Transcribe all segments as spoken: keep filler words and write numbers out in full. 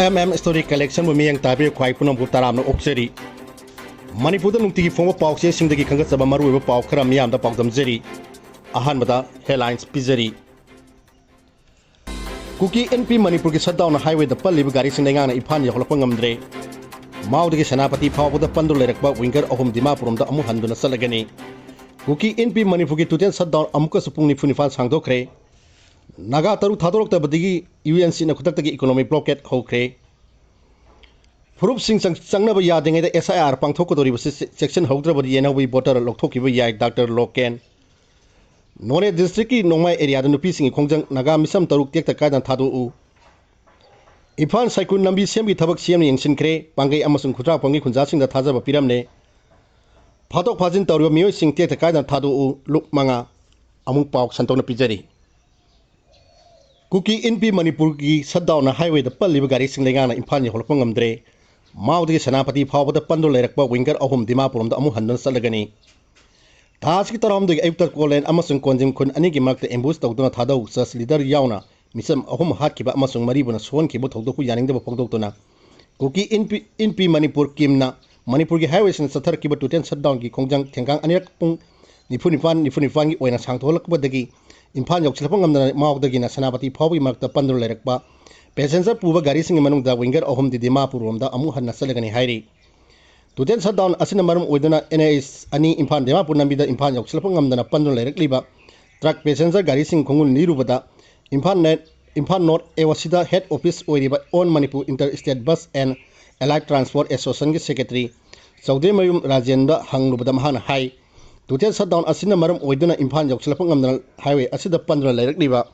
M M Story Collectionꯕꯨ ꯃꯤꯠꯌꯦꯡ ꯇꯥꯕꯤꯌꯨ ꯈ꯭ꯋꯥꯏ ꯄꯨꯝꯅꯃꯛꯄꯨ ꯇꯔꯥꯝꯅ ꯑꯣꯛꯆꯔꯤ꯫ ꯃꯅꯤꯄꯨꯔꯗ ꯅꯨꯡꯇꯤꯒꯤ ꯐꯣꯡꯕ ꯄꯥꯎ ꯆꯦꯁꯤꯡꯗꯒꯤ ꯈꯟꯒꯠꯆꯕ ꯃꯔꯨꯑꯣꯏꯕ ꯄꯥꯎ ꯈꯔ ꯃꯤꯌꯥꯝꯗ ꯄꯥꯎꯗꯝꯖꯔꯤ꯫ ꯑꯍꯥꯟꯕꯗ headlines ꯄꯤꯖꯔꯤ꯫ ꯀꯨꯀꯤ ꯏꯟꯄꯤ ꯃꯅꯤꯄꯨꯔꯒꯤ ꯁꯠꯗꯥꯎꯟ ꯍꯥꯏꯋꯦꯗ ꯄꯜꯂꯤꯕ ꯒꯥꯔꯤꯁꯤꯡ ꯂꯩꯉꯥꯛꯅ ꯏꯝꯐꯥꯜ ꯌꯧꯍꯜꯂꯛꯄ ꯉꯝꯗ꯭ꯔꯦ꯫ ꯃꯥꯎꯗꯒꯤ ꯁꯦꯅꯥꯄꯇꯤ ꯐꯥꯎꯕꯗ ꯄꯟꯗꯨꯅ ꯂꯩꯔꯛꯄ ꯋꯤꯡꯒꯔ ꯑꯍꯨꯝ ꯗꯤꯃꯥꯄꯨꯔ ꯔꯣꯝꯗ ꯑꯃꯨꯛ ꯍꯟꯗꯨꯅ ꯆꯠꯂꯒꯅꯤ꯫ ꯀꯨꯀꯤ ꯏꯟꯄꯤ ꯃꯅꯤꯄꯨꯔꯒꯤ total shutdown ꯑꯃꯨꯛꯀꯁꯨ ꯄꯨꯡ ꯅꯤꯐꯨ ꯅꯤꯄꯥꯟ ꯁꯥꯡꯗꯣꯛꯈ꯭ꯔꯦ꯫ ꯅꯥꯒꯥ ꯇꯔꯨꯛ ꯊꯥꯗꯣꯔꯛꯇꯕꯗꯒꯤ U N Cꯅ ꯈꯨꯗꯛꯇꯒꯤ economic blockade ꯍꯧꯈ꯭ꯔꯦ꯫ ꯐꯨꯔꯨꯞꯁꯤꯡ ꯆꯪ-, ꯆꯪꯅꯕ ꯌꯥꯗ꯭ꯔꯤꯉꯩꯗ S I R ꯄꯥꯡꯊꯣꯛꯀꯗꯧꯔꯤꯕꯁꯤ ꯆꯦ-, ꯆꯦꯛꯁꯤꯟꯍꯧꯗ꯭ꯔꯕꯗꯤ ꯌꯦꯟꯍꯧꯕꯒꯤ voter ꯂꯧꯊꯣꯛꯈꯤꯕ ꯌꯥꯏ, ꯗꯥꯛꯇꯔ ꯂꯣꯀꯦꯟ꯫ ꯅꯣꯅꯦ districtꯀꯤ ꯅꯣꯡꯃꯥꯏ areaꯗ ꯅꯨꯄꯤꯁꯤꯡꯒꯤ ꯈꯣꯡꯖꯪ, ꯅꯥꯒꯥ ꯃꯤꯁꯝ ꯇꯔꯨꯛ ꯇꯦꯛꯇ ꯀꯥꯏꯗꯅ ꯊꯥꯗꯣꯛꯎ꯫ ꯏꯝꯐꯥꯜ ꯁꯥꯏꯀꯨꯟ ꯂꯝꯕꯤ ꯁꯦꯝꯒꯤ ꯊꯕꯛ C Mꯅ ꯌꯦꯡꯁꯤꯟꯈ꯭ꯔꯦ꯫ ꯄꯥꯡꯒꯩ ꯑꯃꯁꯨꯡ ꯈꯨꯇ꯭ꯔꯥꯛꯄꯝꯒꯤ ꯈꯨꯟꯖꯥꯁꯤꯡꯗ ꯊꯥꯖꯕ ꯄꯤꯔꯝꯂꯦ꯫ ꯐꯥꯗꯣꯛ ꯐꯥꯖꯤꯟ ꯇꯧꯔꯤꯕ ꯃꯤꯑꯣꯏꯁꯤꯡ ꯇꯦꯛꯇ ꯀꯥꯏꯗꯅ ꯊꯥꯗꯣꯛꯎ꯫ ꯂꯨꯞ ꯃꯉꯥ꯫ ꯑꯃꯨꯛ ꯄꯥꯎ ꯁꯟꯗꯣꯛꯅ ꯄꯤꯖꯔꯤ꯫ ꯀꯨꯀꯤ ꯏꯟꯄꯤ ꯃꯅꯤꯄꯨꯔꯒꯤ ꯁꯠꯗꯥꯎꯟ ꯍꯥꯏꯋꯦꯗ ꯄꯜꯂꯤꯕ ꯒꯥꯔꯤꯁꯤꯡ ꯂꯩꯉꯥꯛꯅ ꯏꯝꯐꯥꯜ ꯌꯧꯍꯜꯂꯛꯄ ꯉꯝꯗ꯭ꯔꯦ꯫ ꯃꯥꯎꯗꯒꯤ ꯁꯦꯅꯥꯄꯇꯤ ꯐꯥꯎꯕꯗ ꯄꯟꯗꯨꯅ ꯂꯩꯔꯛꯄ ꯋꯤꯡꯒꯔ ꯑꯍꯨꯝ ꯗꯤꯃꯥꯄꯨꯔ ꯔꯣꯝꯗ ꯑꯃꯨꯛ ꯍꯟꯗꯨꯅ ꯆꯠꯂꯒꯅꯤ꯫ ꯊꯥ ꯑꯁꯤꯒꯤ ꯇꯔꯥꯍꯨꯝꯗꯣꯏꯒꯤ ꯑꯌꯨꯛꯇ ꯀꯣꯂꯦꯟ ꯑꯃꯁꯨꯡ ꯀꯣꯟꯖꯤꯝ ꯈꯨꯟ ꯑꯅꯤꯒꯤ ꯃꯔꯛꯇ ambush ꯇꯧꯗꯨꯅ ꯊꯥꯗꯧ ꯆꯔꯆ leader ꯌꯥꯎꯅ ꯃꯤꯆꯝ ꯑꯍꯨꯝ ꯍꯥꯠꯈꯤꯕ ꯑꯃꯁꯨꯡ ꯃꯔꯤꯕꯨꯅ ꯁꯣꯛꯍꯟꯈꯤꯕ ꯊꯧꯗꯣꯛꯄꯨ ꯌꯥꯅꯤꯡꯗꯕ ꯐꯣꯡꯗꯣꯛꯇꯨꯅ ꯀꯨꯀꯤ ꯏꯟꯄꯤ, ꯏꯟꯄꯤ ꯃꯅꯤꯄꯨꯔ ꯀꯤꯝꯅ ꯃꯅꯤꯄꯨꯔꯒꯤ ꯍꯥꯏꯋꯦꯁꯤꯡꯗ ꯆꯠꯊꯔꯛꯈꯤꯕ total shutdownꯒꯤ ꯈꯣꯡꯖꯪ ꯊꯦꯡꯒꯥꯡ ꯑꯅꯤꯔꯛ ꯄꯨꯡ ꯅꯤꯐꯨ ꯅꯤꯄꯥꯟ, ꯅꯤꯐꯨ ꯅꯤꯄꯥꯟꯒꯤ ꯑꯣꯏꯅ ꯁꯥꯡꯗꯣꯛꯍꯜꯂꯛꯄꯗꯒꯤ ꯏꯝꯐꯥꯜ ꯌꯧꯁꯤꯜꯂꯛꯄ ꯉꯝꯗꯅ ꯃꯥꯎꯗꯒꯤꯅ ꯁꯦꯅꯥꯄꯇꯤ ꯐꯥꯎꯕꯒꯤ ꯃꯔꯛꯇ ꯄꯟꯗꯨꯅ ꯂꯩꯔꯛꯄ passenger ꯄꯨꯕ ꯒꯥꯔꯤꯁꯤꯡꯒꯤ ꯃꯅꯨꯡꯗ ꯋꯤꯡꯒꯔ ꯑꯍꯨꯝꯗꯤ ꯗꯤꯃꯥꯄꯨꯔ ꯔꯣꯝꯗ ꯑꯃꯨꯛ ꯍꯟꯅ ꯆꯠꯂꯒꯅꯤ ꯍꯥꯏꯔꯤ꯫ Total shutdown ꯑꯁꯤꯅ ꯃꯔꯝ ꯑꯣꯏꯗꯨꯅ N H ꯑꯅꯤ ꯏꯝꯐꯥꯜ ꯗꯤꯃꯥꯄꯨꯔ ꯂꯝꯕꯤꯗ ꯏꯝꯐꯥꯜ ꯌꯧꯁꯤꯜꯂꯛꯄ ꯉꯝꯗꯅ ꯄꯟꯗꯨꯅ ꯂꯩꯔꯛꯂꯤꯕ truck passenger ꯒꯥꯔꯤꯁꯤꯡ ꯈꯣꯡꯒꯨꯜ ꯂꯤꯔꯨꯕꯗ ꯏꯝꯐꯥꯜ ꯅꯦꯠ, ꯏꯝꯐꯥꯜ North A O Cꯗ head office ꯑꯣꯏꯔꯤꯕ All Manipur Inter State Bus and Allied Transport Associationꯒꯤ secretary ꯆꯧꯗ꯭ꯔꯤꯃꯌꯨꯝ ꯔꯥꯖꯦꯟꯗ ꯍꯪꯂꯨꯕꯗ ꯃꯍꯥꯛꯅ ꯍꯥꯏ, total shutdown ꯑꯁꯤꯅ ꯃꯔꯝ ꯑꯣꯏꯗꯨꯅ ꯏꯝꯐꯥꯜ ꯌꯧꯁꯤꯜꯂꯛꯄ ꯉꯝꯗꯅ highway ꯑꯁꯤꯗ ꯄꯟꯗꯨꯅ ꯂꯩꯔꯛꯂꯤꯕ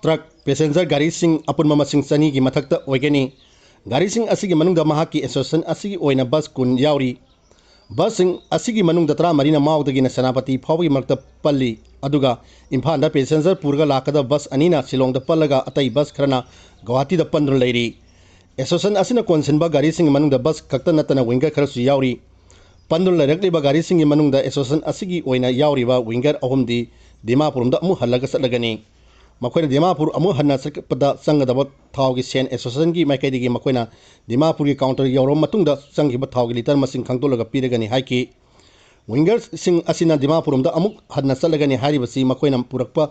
truck passenger ꯒꯥꯔꯤꯁꯤꯡ ꯑꯄꯨꯟꯕ ꯃꯁꯤꯡ ꯆꯅꯤꯒꯤ ꯃꯊꯛꯇ ꯑꯣꯏꯒꯅꯤ꯫ ꯒꯥꯔꯤꯁꯤꯡ ꯑꯁꯤꯒꯤ ꯃꯅꯨꯡꯗ ꯃꯍꯥꯛꯀꯤ association ꯑꯁꯤꯒꯤ ꯑꯣꯏꯅ bus ꯀꯨꯟ ꯌꯥꯎꯔꯤ꯫ Busꯁꯤꯡ ꯑꯁꯤꯒꯤ ꯃꯅꯨꯡꯗ ꯇꯔꯥꯃꯔꯤꯅ ꯃꯥꯎꯗꯒꯤꯅ ꯁꯦꯅꯥꯄꯇꯤ ꯐꯥꯎꯕꯒꯤ ꯃꯔꯛꯇ ꯄꯜꯂꯤ, ꯑꯗꯨꯒ ꯏꯝꯐꯥꯜꯗ passenger ꯄꯨꯔꯒ ꯂꯥꯛꯀꯗꯕ bus ꯑꯅꯤꯅ ꯁꯤꯂꯣꯡꯗ ꯄꯜꯂꯒ ꯑꯇꯩ bus ꯈꯔꯅ ꯒꯧꯍꯥꯇꯤꯗ ꯄꯟꯗꯨꯅ ꯂꯩꯔꯤ꯫ Association ꯑꯁꯤꯅ ꯀꯣꯟꯁꯤꯟꯕ ꯒꯥꯔꯤꯁꯤꯡꯒꯤ ꯃꯅꯨꯡꯗ bus ꯈꯛꯇ ꯅꯠꯇꯅ winger ꯈꯔꯁꯨ ꯌꯥꯎꯔꯤ꯫ ꯄꯟꯗꯨꯅ ꯂꯩꯔꯛꯂꯤꯕ ꯒꯥꯔꯤꯁꯤꯡꯒꯤ ꯃꯅꯨꯡꯗ association ꯑꯁꯤꯒꯤ ꯑꯣꯏꯅ ꯌꯥꯎꯔꯤꯕ winger ꯑꯍꯨꯝꯗꯤ ꯗꯤꯃꯥꯄꯨꯔ ꯔꯣꯝꯗ ꯑꯃꯨꯛ ꯍꯜꯂꯒ ꯆꯠꯂꯒꯅꯤ꯫ ꯃꯈꯣꯏꯅ ꯗꯤꯃꯥꯄꯨꯔ ꯑꯃꯨꯛ ꯍꯟꯅ ꯆꯠꯄꯗ ꯆꯪꯒꯗꯕ ꯊꯥꯎꯒꯤ ꯁꯦꯟ ꯑꯦꯁꯣꯁꯤꯌꯦꯁꯟꯒꯤ ꯃꯥꯏꯀꯩꯗꯒꯤ ꯃꯈꯣꯏꯅ ꯗꯤꯃꯥꯄꯨꯔꯒꯤ ꯀꯥꯎꯟꯇꯔ ꯌꯧꯔꯕ ꯃꯇꯨꯡꯗ ꯆꯪꯈꯤꯕ ꯊꯥꯎꯒꯤ ꯂꯤꯇꯔ ꯃꯁꯤꯡ ꯈꯪꯗꯣꯛꯂꯒ ꯄꯤꯔꯒꯅꯤ ꯍꯥꯏꯈꯤ꯫ ꯋꯤꯡꯒꯔꯁꯤꯡ ꯑꯁꯤꯅ ꯗꯤꯃꯥꯄꯨꯔ ꯔꯣꯝꯗ ꯑꯃꯨꯛ ꯍꯟꯅ ꯆꯠꯂꯒꯅꯤ ꯍꯥꯏꯔꯤꯕꯁꯤ ꯃꯈꯣꯏꯅ ꯄꯨꯔꯛꯄ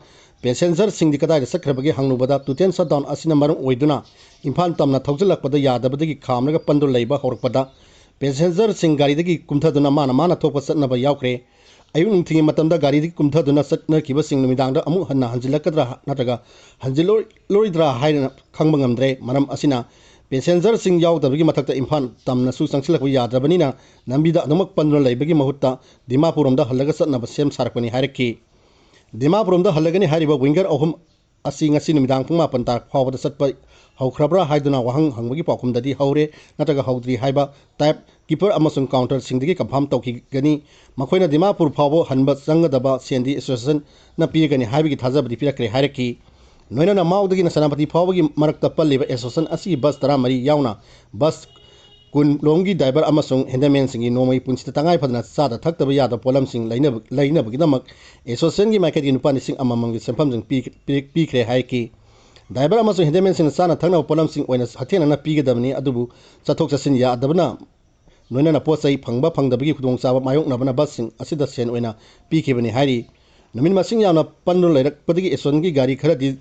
ꯄꯦꯁꯦꯟꯖꯔꯁꯤꯡꯗꯤ ꯀꯗꯥꯏꯗ ꯆꯠꯈ꯭ꯔꯕꯒꯦ ꯍꯪꯂꯨꯕꯗ, ꯇꯨꯇꯦꯟ ꯁꯠꯗꯥꯎꯟ ꯑꯁꯤꯅ ꯃꯔꯝ ꯑꯣꯏꯗꯨꯅ ꯏꯝꯐꯥꯜ ꯇꯝꯅ ꯊꯧꯖꯤꯜꯂꯛꯄꯗ ꯌꯥꯗꯕꯗꯒꯤ ꯈꯥꯝꯂꯒ ꯄꯟꯗꯨꯅ ꯂꯩꯕ ꯍꯧꯔꯛꯄꯗ ꯄꯦꯁꯦꯟꯖꯔꯁꯤꯡ ꯒꯥꯔꯤꯗꯒꯤ ꯀꯨꯝꯊꯗꯨꯅ ꯃꯥꯅ ꯃꯥꯅ ꯊꯣꯛꯄ ꯆꯠꯅꯕ ꯌꯥꯎꯈ꯭ꯔꯦ꯫ ꯑꯌꯨꯛ ꯅꯨꯡꯊꯤꯜꯒꯤ ꯃꯇꯝꯗ ꯒꯥꯔꯤꯗꯒꯤ ꯀꯨꯝꯊꯗꯨꯅ ꯆꯠꯅꯈꯤꯕꯁꯤꯡ ꯅꯨꯃꯤꯗꯥꯡꯗ ꯑꯃꯨꯛ ꯍꯟꯅ ꯍꯟꯖꯤꯜꯂꯛꯀꯗ꯭ꯔꯥ ꯅꯠꯇ꯭ꯔꯒ ꯍꯟꯖꯤꯜꯂꯣꯏꯗ꯭ꯔꯥ ꯍꯥꯏꯅ ꯈꯪꯕ ꯉꯝꯗ꯭ꯔꯦ꯫ ꯃꯔꯝ ꯑꯁꯤꯅ ꯄꯦꯁꯦꯟꯖꯔꯁꯤꯡ ꯌꯥꯎꯗꯕꯒꯤ ꯃꯊꯛꯇ ꯏꯝꯐꯥꯜ ꯇꯝꯅꯁꯨ ꯆꯪꯁꯤꯜꯂꯛꯄ ꯌꯥꯗ꯭ꯔꯕꯅꯤꯅ ꯂꯝꯕꯤꯗ ꯑꯗꯨꯃꯛ ꯄꯟꯗꯨꯅ ꯂꯩꯕꯒꯤ ꯃꯍꯨꯠꯇ ꯗꯤꯃꯥꯄꯨꯔ ꯔꯣꯝꯗ ꯍꯜꯂꯒ ꯆꯠꯅꯕ ꯁꯦꯝ ꯁꯥꯔꯛꯄꯅꯤ ꯍꯥꯏꯔꯛꯈꯤ꯫ ꯗꯤꯃꯥꯄꯨꯔ ꯔꯣꯝꯗ ꯍꯜꯂꯒꯅꯤ ꯍꯥꯏꯔꯤꯕ ꯋꯤꯡꯒꯔ ꯑꯍꯨꯝ ꯑꯁꯤ ꯉꯁꯤ ꯅꯨꯃꯤꯗꯥꯡ ꯄꯨꯡ ꯃꯥꯄꯟ ꯇꯥꯔꯛ ꯐꯥꯎꯕꯗ ꯆꯠꯄ ꯍꯧꯈ꯭ꯔꯕ꯭ꯔꯥ ꯍꯥꯏꯗꯨꯅ ꯋꯥꯍꯪ ꯍꯪꯕꯒꯤ ꯄꯥꯎꯈꯨꯝꯗꯗꯤ ꯍꯧꯔꯦ ꯅꯠꯇ꯭ꯔꯒ ꯍꯧꯗ꯭ꯔꯤ ꯍꯥꯏꯕ ꯇꯥꯏꯞ ꯀꯤꯄꯔ ꯑꯃꯁꯨꯡ ꯀꯥꯎꯟꯇꯔꯁꯤꯡꯗꯒꯤ ꯀꯟꯐꯥꯔꯝ ꯇꯧꯈꯤꯒꯅꯤ꯫ ꯃꯈꯣꯏꯅ ꯗꯤꯃꯥꯄꯨꯔ ꯐꯥꯎꯕ ꯍꯟꯕ ꯆꯪꯒꯗꯕ ꯁꯦꯟꯗꯤ ꯑꯦꯁꯣꯁꯤꯌꯦꯁꯟꯅ ꯄꯤꯔꯒꯅꯤ ꯍꯥꯏꯕꯒꯤ ꯊꯥꯖꯕꯗꯤ ꯄꯤꯔꯛꯈ꯭ꯔꯦ ꯍꯥꯏꯔꯛꯈꯤ꯫ ꯂꯣꯏꯅꯅ ꯃꯥꯎꯗꯒꯤꯅ ꯁꯦꯅꯥꯄꯇꯤ ꯐꯥꯎꯕꯒꯤ ꯃꯔꯛꯇ ꯄꯜꯂꯤꯕ ꯑꯦꯁꯣꯁꯤꯌꯦꯁꯟ ꯑꯁꯤꯒꯤ ꯕꯁ ꯇꯔꯥꯃꯔꯤ ꯌꯥꯎꯅ ꯕꯁ ꯀꯨꯟ ꯂꯣꯝꯒꯤ ꯗ꯭ꯔꯥꯏꯚꯔ ꯑꯃꯁꯨꯡ ꯍꯦꯟꯗꯃꯦꯟꯁꯤꯡꯒꯤ ꯅꯣꯡꯃꯒꯤ ꯄꯨꯟꯁꯤꯗ ꯇꯉꯥꯏ ꯐꯗꯅ ꯆꯥꯗ ꯊꯛꯇꯕ ꯌꯥꯗꯕ ꯄꯣꯠꯂꯝꯁꯤꯡ ꯂꯩꯅꯕ-, ꯂꯩꯅꯕꯒꯤꯗꯃꯛ ꯑꯦꯁꯣꯁꯤꯌꯦꯁꯟꯒꯤ ꯃꯥꯏꯀꯩꯗꯒꯤ ꯂꯨꯄꯥ ꯂꯤꯁꯤꯡ ꯑꯃꯃꯝꯒꯤ ꯁꯦꯟꯐꯝꯁꯤꯡ ꯄꯤ-, ꯄꯤ-, ꯄꯤꯈ꯭ꯔꯦ ꯍꯥꯏꯈꯤ꯫ ꯗ꯭ꯔꯥꯏꯚꯔ ꯑꯃꯁꯨꯡ ꯍꯦꯟꯗꯃꯦꯟꯁꯤꯡꯅ ꯆꯥꯅ ꯊꯛꯅꯕ ꯄꯣꯠꯂꯝꯁꯤꯡ ꯑꯣꯏꯅ ꯍꯛꯊꯦꯡꯅꯅ ꯄꯤꯒꯗꯕꯅꯤ, ꯑꯗꯨꯕꯨ ꯆꯠꯊꯣꯛ ꯆꯠꯁꯤꯟ ꯌꯥꯗꯕꯅ ꯂꯣꯏꯅꯅ ꯄꯣꯠ ꯆꯩ ꯐꯪꯕ ꯐꯪꯗꯕꯒꯤ ꯈꯨꯗꯣꯡꯆꯥꯕ ꯃꯥꯌꯣꯛꯅꯕꯅ ꯕꯁꯁꯤꯡ ꯑꯁꯤꯗ ꯁꯦꯟ ꯑꯣꯏꯅ ꯄꯤꯈꯤꯕꯅꯤ ꯍꯥꯏꯔꯤ꯫ ꯅꯨꯃꯤꯠ ꯃꯁꯤꯡ ꯌꯥꯝꯅ ꯄꯟꯗꯨꯅ ꯂꯩꯔꯛꯄꯗꯒꯤ ꯑꯦꯁꯣꯁꯤꯌꯦꯁꯟꯒꯤ ꯒꯥꯔꯤ ꯈꯔꯗꯤ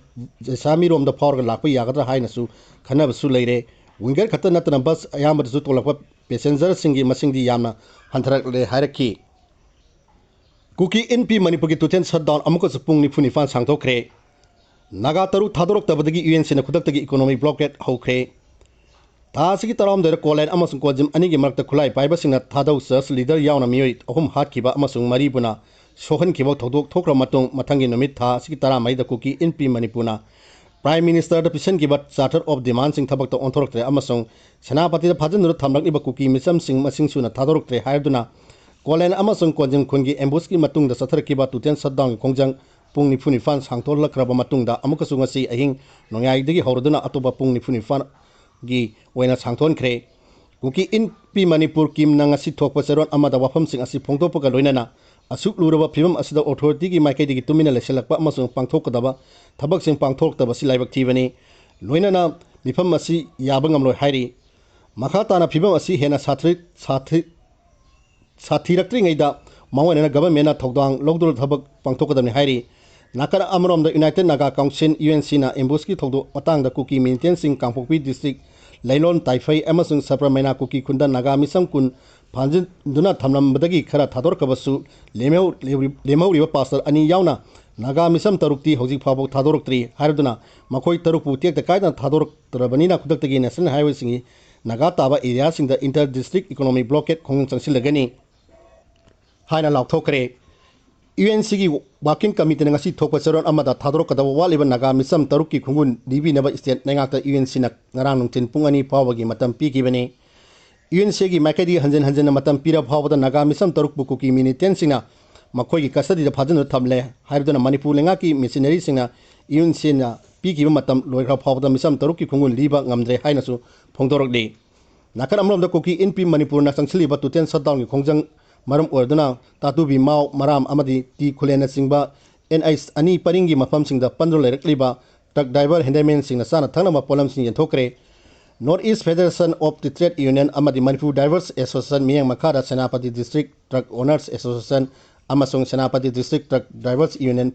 ꯖꯩꯁꯥꯃꯤꯔꯣꯝꯗ ꯐꯥꯎꯔꯒ ꯂꯥꯛꯄ ꯌꯥꯒꯗ꯭ꯔꯥ ꯍꯥꯏꯅꯁꯨ ꯈꯟꯅꯕꯁꯨ ꯂꯩꯔꯦ꯫ ꯋꯤꯡꯒꯔ ꯈꯛꯇ ꯅꯠꯇꯅ ꯕꯁ ꯑꯌꯥꯝꯕꯗꯁꯨ ꯇꯣꯡꯂꯛꯄ ꯄꯦꯁꯦꯟꯖꯔꯁꯤꯡꯒꯤ ꯃꯁꯤꯡꯗꯤ ꯌꯥꯝꯅ ꯍꯟꯊꯔꯛꯂꯦ ꯍꯥꯏꯔꯛꯈꯤ꯫ ꯀꯨꯀꯤ ꯏꯟꯄꯤ ꯃꯅꯤꯄꯨꯔꯒꯤ ꯇꯨꯇꯦꯟ ꯁꯠꯗꯥꯎꯟ ꯑꯃꯨꯛꯀꯁꯨ ꯄꯨꯡ ꯅꯤꯐꯨ ꯅꯤꯄꯥꯟ ꯁꯥꯡꯗꯣꯛꯈ꯭ꯔꯦ꯫ ꯅꯥꯒꯥ ꯇꯔꯨꯛ ꯊꯥꯗꯣꯔꯛꯇꯕꯗꯒꯤ ꯌꯨ ꯑꯦꯟ ꯁꯤꯅ ꯈꯨꯗꯛꯇꯒꯤ ꯏꯀꯣꯅꯣꯃꯤꯛ ꯕ꯭ꯂꯣꯀꯦꯠ ꯍꯧꯈ꯭ꯔꯦ꯫ ꯊꯥ ꯑꯁꯤꯒꯤ ꯇꯔꯥꯍꯨꯝꯗꯣꯏꯗ ꯀꯣꯂꯦꯟ ꯑꯃꯁꯨꯡ ꯀꯣꯟꯖꯤꯝ ꯑꯅꯤꯒꯤ ꯃꯔꯛꯇ ꯈꯨꯠꯂꯥꯏ ꯄꯥꯏꯕꯁꯤꯡꯅ ꯊꯥꯗꯧ ꯆꯔꯆ ꯂꯤꯗꯔ ꯌꯥꯎꯅ ꯃꯤꯑꯣꯏ ꯑꯍꯨꯝ ꯍꯥꯠꯈꯤꯕ ꯑꯃꯁꯨꯡ ꯃꯔꯤꯕꯨꯅ ꯁꯣꯛꯍꯟꯈꯤꯕ ꯊꯧꯗꯣꯛ ꯊꯣꯛꯈ꯭ꯔꯕ ꯃꯇꯨꯡ, ꯃꯊꯪꯒꯤ ꯅꯨꯃꯤꯠ ꯊꯥ ꯑꯁꯤꯒꯤ ꯇꯔꯥꯃꯔꯤꯗ ꯀꯨꯀꯤ ꯏꯟꯄꯤ ꯃꯅꯤꯄꯨꯔꯅ ꯄ꯭ꯔꯥꯏꯝ ꯃꯤꯅꯤꯁꯇꯔꯗ ꯄꯤꯁꯤꯟꯈꯤꯕ ꯆꯥꯔꯇꯔ ꯑꯣꯐ ꯗꯤꯃꯥꯟꯁꯤꯡ ꯊꯕꯛꯇ ꯑꯣꯟꯊꯣꯔꯛꯇ꯭ꯔꯦ ꯑꯃꯁꯨꯡ ꯁꯦꯅꯥꯄꯇꯤꯗ ꯐꯥꯖꯤꯟꯗꯨꯅ ꯊꯝꯂꯛꯂꯤꯕ ꯀꯨꯀꯤ ꯃꯤꯆꯝꯁꯤꯡ ꯃꯁꯤꯡ ꯁꯨꯅ ꯊꯥꯗꯣꯔꯛꯇ꯭ꯔꯦ ꯍꯥꯏꯗꯨꯅ ꯀꯣꯂꯦꯟ ꯑꯃꯁꯨꯡ ꯀꯣꯟꯖꯤꯝ ꯈꯨꯟꯒꯤ ꯑꯦꯝꯕꯨꯁꯀꯤ ꯃꯇꯨꯡꯗ ꯆꯠꯊꯔꯛꯈꯤꯕ ꯇꯨꯇꯦꯟ ꯁꯠꯗꯥꯎꯟꯒꯤ ꯈꯣꯡꯖꯪ ꯄꯨꯡ ꯅꯤꯐꯨ ꯅꯤꯄꯥꯟ ꯁꯥꯡꯊꯣꯛꯂꯛꯈ꯭ꯔꯕ ꯃꯇꯨꯡꯗ ꯑꯃꯨꯛꯀꯁꯨ ꯉꯁꯤ ꯑꯍꯤꯡ ꯅꯣꯡꯌꯥꯏꯗꯒꯤ ꯍꯧꯔꯗꯨꯅ ꯑꯇꯣꯞꯄ ꯄꯨꯡ ꯅꯤꯐꯨ ꯅꯤꯄꯥꯟꯒꯤ ꯑꯣꯏꯅ ꯁꯥꯡꯊꯣꯛꯍꯟꯈ꯭ꯔꯦ꯫ ꯀꯨꯀꯤ ꯏꯟꯄꯤ ꯃꯅꯤꯄꯨꯔ ꯀꯤꯝꯅ ꯉꯁꯤ ꯊꯣꯛꯄ ꯆꯦꯔꯣꯜ ꯑꯃꯗ ꯋꯥꯐꯝꯁꯤꯡ ꯑꯁꯤ ꯐꯣꯡꯗꯣꯛꯄꯒ ꯂꯣꯏꯅꯅ ꯑꯁꯨꯛ ꯂꯨꯔꯕ ꯐꯤꯕꯝ ꯑꯁꯤꯗ ꯑꯣꯊꯣꯔꯤꯇꯤꯒꯤ ꯃꯥꯏꯀꯩꯗꯒꯤ ꯇꯨꯃꯤꯟꯅ ꯂꯩꯁꯤꯜꯂꯛꯄ ꯑꯃꯁꯨꯡ ꯄꯥꯡꯊꯣꯛꯀꯗꯕ ꯊꯕꯛꯁꯤꯡ ꯄꯥꯡꯊꯣꯔꯛꯇꯕ ꯑꯁꯤ ꯂꯥꯏꯕꯛ ꯊꯤꯕꯅꯤ꯫ ꯂꯣꯏꯅꯅ ꯃꯤꯐꯝ ꯑꯁꯤ ꯌꯥꯕ ꯉꯝꯂꯣꯏ ꯍꯥꯏꯔꯤ꯫ ꯃꯈꯥ ꯇꯥꯅ ꯐꯤꯕꯝ ꯑꯁꯤ ꯍꯦꯟꯅ ꯁꯥꯊꯤ-, ꯁꯥꯊꯤ-, ꯁꯥꯊꯤꯔꯛꯇ꯭ꯔꯤꯉꯩꯗ ꯃꯥꯡꯑꯣꯏꯅꯅ ꯒꯚꯔꯟꯃꯦꯟꯅ ꯊꯧꯗꯥꯡ ꯂꯧꯗꯨꯅ ꯊꯕꯛ ꯄꯥꯡꯊꯣꯛꯀꯗꯕꯅꯤ ꯍꯥꯏꯔꯤ꯫ ꯅꯥꯀꯟ ꯑꯃꯔꯣꯝꯗ united Naga council, U N ꯁꯤꯅ ꯑꯦꯝꯕꯨꯁꯀꯤ ꯊꯧꯗꯣꯛ ꯃꯇꯥꯡꯗ ꯀꯨꯀꯤ ꯃꯤꯂꯤꯇꯦꯟꯁꯤꯡ ꯀꯥꯡꯄꯣꯛꯄꯤ ꯗꯤꯁꯇ꯭ꯔꯤꯛ, ꯂꯩꯂꯣꯟ, ꯇꯥꯏꯐꯩ ꯑꯃꯁꯨꯡ ꯁꯄ꯭ꯔꯃꯩꯅꯥ ꯀꯨꯀꯤ ꯈꯨꯟꯗ ꯅꯥꯒꯥ ꯃꯤꯁꯝ ꯀꯨꯟ ꯐꯥꯟꯖꯤꯟꯗꯨꯅ ꯊꯝꯂꯝꯕꯗꯒꯤ ꯈꯔ ꯊꯥꯗꯣꯔꯛꯄꯁꯨ ꯂꯦꯝꯍꯧ-, ꯂꯦꯝꯍꯧꯔꯤꯕ ꯄꯥꯁꯇꯔ ꯑꯅꯤ ꯌꯥꯎꯅ ꯅꯥꯒꯥ ꯃꯤꯁꯝ ꯇꯔꯨꯛꯇꯤ ꯍꯧꯖꯤꯛ ꯐꯥꯎꯕ ꯊꯥꯗꯣꯔꯛꯇ꯭ꯔꯤ ꯍꯥꯏꯔꯗꯨꯅ ꯃꯈꯣꯏ ꯇꯔꯨꯛꯄꯨ ꯇꯦꯛꯇ ꯀꯥꯏꯗꯅ ꯊꯥꯗꯣꯔꯛꯇ꯭ꯔꯕꯅꯤꯅ ꯈꯨꯗꯛꯇꯒꯤ ꯅꯦꯁꯅꯦꯜ ꯍꯥꯏꯋꯦꯁꯤꯡꯒꯤ ꯅꯥꯒꯥ ꯇꯥꯕ ꯑꯦꯔꯤꯌꯥꯁꯤꯡꯗ ꯏꯟꯇꯔ ꯗꯤꯁꯇ꯭ꯔꯤꯛ ꯏꯀꯣꯅꯣꯃꯤꯛ ꯕ꯭ꯂꯣꯀꯦꯠ ꯈꯣꯡꯖꯪ ꯆꯪꯁꯤꯜꯂꯒꯅꯤ ꯍꯥꯏꯅ ꯂꯥꯎꯊꯣꯛꯈ꯭ꯔꯦ꯫ ꯌꯨ ꯑꯦꯟ ꯁꯤꯒꯤ ꯋꯥꯔꯀꯤꯡ ꯀꯃꯤꯇꯤꯅ ꯉꯁꯤ ꯊꯣꯛꯄ ꯆꯦꯔꯣꯜ ꯑꯃꯗ ꯊꯥꯗꯣꯔꯛꯀꯗꯕ ꯋꯥꯠꯂꯤꯕ ꯅꯥꯒꯥ ꯃꯤꯁꯝ ꯇꯔꯨꯛꯀꯤ ꯈꯣꯡꯒꯨꯟ ꯂꯤꯕꯤꯅꯕ ꯁ꯭ꯇꯦꯠ ꯂꯩꯉꯥꯛꯇ ꯌꯨ ꯑꯦꯟ ꯁꯤꯅ ꯉꯔꯥꯡ ꯅꯨꯡꯊꯤꯜ ꯄꯨꯡ ꯑꯅꯤ ꯐꯥꯎꯕꯒꯤ ꯃꯇꯝ ꯄꯤꯈꯤꯕꯅꯤ꯫ ꯌꯨ ꯑꯦꯟ ꯁꯤꯒꯤ ꯃꯥꯏꯀꯩꯗꯒꯤ ꯍꯟꯖꯤꯟ ꯍꯟꯖꯤꯟꯅ ꯃꯇꯝ ꯄꯤꯔꯕ ꯐꯥꯎꯕꯗ ꯅꯥꯒꯥ ꯃꯤꯁꯝ ꯇꯔꯨꯛꯄꯨ ꯀꯨꯀꯤ ꯃꯤꯂꯤꯇꯦꯟꯁꯤꯡꯅ ꯃꯈꯣꯏꯒꯤ ꯀꯁꯇꯗꯤꯗ ꯐꯥꯖꯤꯟꯗꯨꯅ ꯊꯝꯂꯦ ꯍꯥꯏꯔꯗꯨꯅ ꯃꯅꯤꯄꯨꯔ ꯂꯩꯉꯥꯛꯀꯤ ꯃꯤꯁꯅꯔꯤꯁꯤꯡꯅ ꯌꯨ ꯑꯦꯟ ꯁꯤꯅ ꯄꯤꯈꯤꯕ ꯃꯇꯝ ꯂꯣꯏꯈ꯭ꯔ ꯐꯥꯎꯕꯗ ꯃꯤꯁꯝ ꯇꯔꯨꯛꯀꯤ ꯈꯣꯡꯒꯨꯟ ꯂꯤꯕ ꯉꯝꯗ꯭ꯔꯦ ꯍꯥꯏꯅꯁꯨ ꯐꯣꯡꯗꯣꯔꯛꯂꯤ꯫ ꯅꯥꯀꯟ ꯑꯃꯔꯣꯝꯗ ꯀꯨꯀꯤ ꯏꯟꯄꯤ ꯃꯅꯤꯄꯨꯔꯅ ꯆꯪꯁꯤꯜꯂꯤꯕ ꯇꯣꯇꯦꯜ ꯁꯠꯗꯥꯎꯟꯒꯤ ꯈꯣꯡꯖꯪ ꯃꯔꯝ ꯑꯣꯏꯔꯗꯨꯅ ꯇꯥꯇꯨꯕꯤ ꯃꯥꯎ, ꯃꯔꯥꯝ ꯑꯃꯗꯤ ꯇꯤ ꯈꯨꯂꯦꯟꯅꯆꯤꯡꯕ ꯑꯦꯟ ꯑꯩꯆ ꯑꯅꯤ ꯄꯔꯤꯡꯒꯤ ꯃꯐꯝꯁꯤꯡꯗ ꯄꯟꯗꯨꯅ ꯂꯩꯔꯛꯂꯤꯕ ꯇ꯭ꯔꯛ ꯗ꯭ꯔꯥꯏꯚꯔ ꯍꯦꯟꯗꯜꯃꯦꯟꯁꯤꯡꯅ ꯆꯥꯅ ꯊꯛꯅꯕ ꯄꯣꯠꯂꯝꯁꯤꯡ ꯌꯦꯟꯊꯣꯛꯈ꯭ꯔꯦ꯫ ꯅꯣꯔꯠ ꯏꯁ ꯐꯦꯗꯔꯦꯁꯟ ꯑꯣꯐ ꯇꯤ ꯇ꯭ꯔꯦꯗ ꯌꯨꯅꯤꯌꯟ ꯑꯃꯗꯤ ꯃꯅꯤꯄꯨꯔ ꯗ꯭ꯔꯥꯏꯚꯔꯁ ꯑꯦꯁꯣꯁꯤꯌꯦꯁꯟ ꯃꯤꯠꯌꯦꯡ ꯃꯈꯥꯗ Senapati district truck owners association ꯑꯃꯁꯨꯡ Senapati district truck drivers union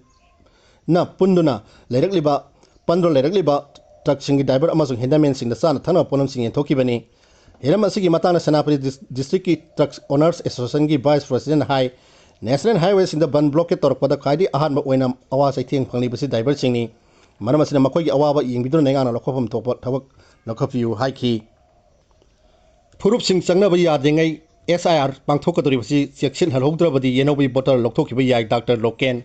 ꯅ ꯄꯨꯟꯗꯨꯅ ꯂꯩꯔꯛꯂꯤꯕ, ꯄꯟꯗꯨꯅ ꯂꯩꯔꯛꯂꯤꯕ ꯇ꯭ꯔꯛꯁꯤꯡꯒꯤ ꯗ꯭ꯔꯥꯏꯚꯔ ꯑꯃꯁꯨꯡ ꯍꯦꯟꯗꯜꯃꯦꯟꯁꯤꯡꯗ ꯆꯥꯅ ꯊꯛꯅꯕ ꯄꯣꯠꯂꯝꯁꯤꯡ ꯌꯦꯟꯊꯣꯛꯈꯤꯕꯅꯤ꯫ ꯍꯤꯔꯝ ꯑꯁꯤꯒꯤ ꯃꯇꯥꯡꯗ ꯁꯦꯅꯥꯄꯇꯤ ꯗꯤꯁ-, ꯗꯤꯁꯇ꯭ꯔꯤꯛꯀꯤ ꯇ꯭ꯔꯛꯁ ꯑꯣꯅꯔꯁ ꯑꯦꯁꯣꯁꯤꯌꯦꯁꯟꯒꯤ ꯚꯥꯏꯁ ꯄ꯭ꯔꯁꯤꯗꯦꯟꯠꯅ ꯍꯥꯏ, ꯅꯦꯁꯅꯦꯜ ꯍꯥꯏꯋꯦꯁꯤꯡꯗ ꯕꯟ ꯕ꯭ꯂꯣꯀꯦꯠ ꯇꯧꯔꯛꯄꯗ ꯈ꯭ꯋꯥꯏꯗꯒꯤ ꯑꯍꯥꯟꯕ ꯑꯣꯏꯅ ꯑꯋꯥ ꯆꯩꯊꯦꯡ ꯐꯪꯂꯤꯕꯁꯤ ꯗ꯭ꯔꯥꯏꯚꯔꯁꯤꯡꯅꯤ꯫ ꯃꯔꯝ ꯑꯁꯤꯅ ꯃꯈꯣꯏꯒꯤ ꯑꯋꯥꯕ ꯌꯦꯡꯕꯤꯗꯨꯅ ꯂꯩꯉꯥꯛꯅ ꯂꯧꯈꯠꯐꯝ ꯊꯣꯛꯄ ꯊꯕꯛ ꯂꯧꯈꯠꯄꯤꯌꯨ ꯍꯥꯏꯈꯤ꯫ ꯐꯨꯔꯨꯞꯁꯤꯡ ꯆꯪꯅꯕ ꯌꯥꯗ꯭ꯔꯤꯉꯩ ꯑꯦꯁ ꯑꯥꯏ ꯑꯥꯔ ꯄꯥꯡꯊꯣꯛꯀꯗꯧꯔꯤꯕꯁꯤ ꯆꯦꯛꯁꯤꯟꯍꯜꯍꯧꯗ꯭ꯔꯕꯗꯤ ꯌꯦꯅꯧꯕꯤ ꯕꯣꯇꯔ ꯂꯧꯊꯣꯛꯈꯤꯕ ꯌꯥꯏ, ꯗꯥꯛꯇꯔ ꯂꯣꯀꯦꯟ꯫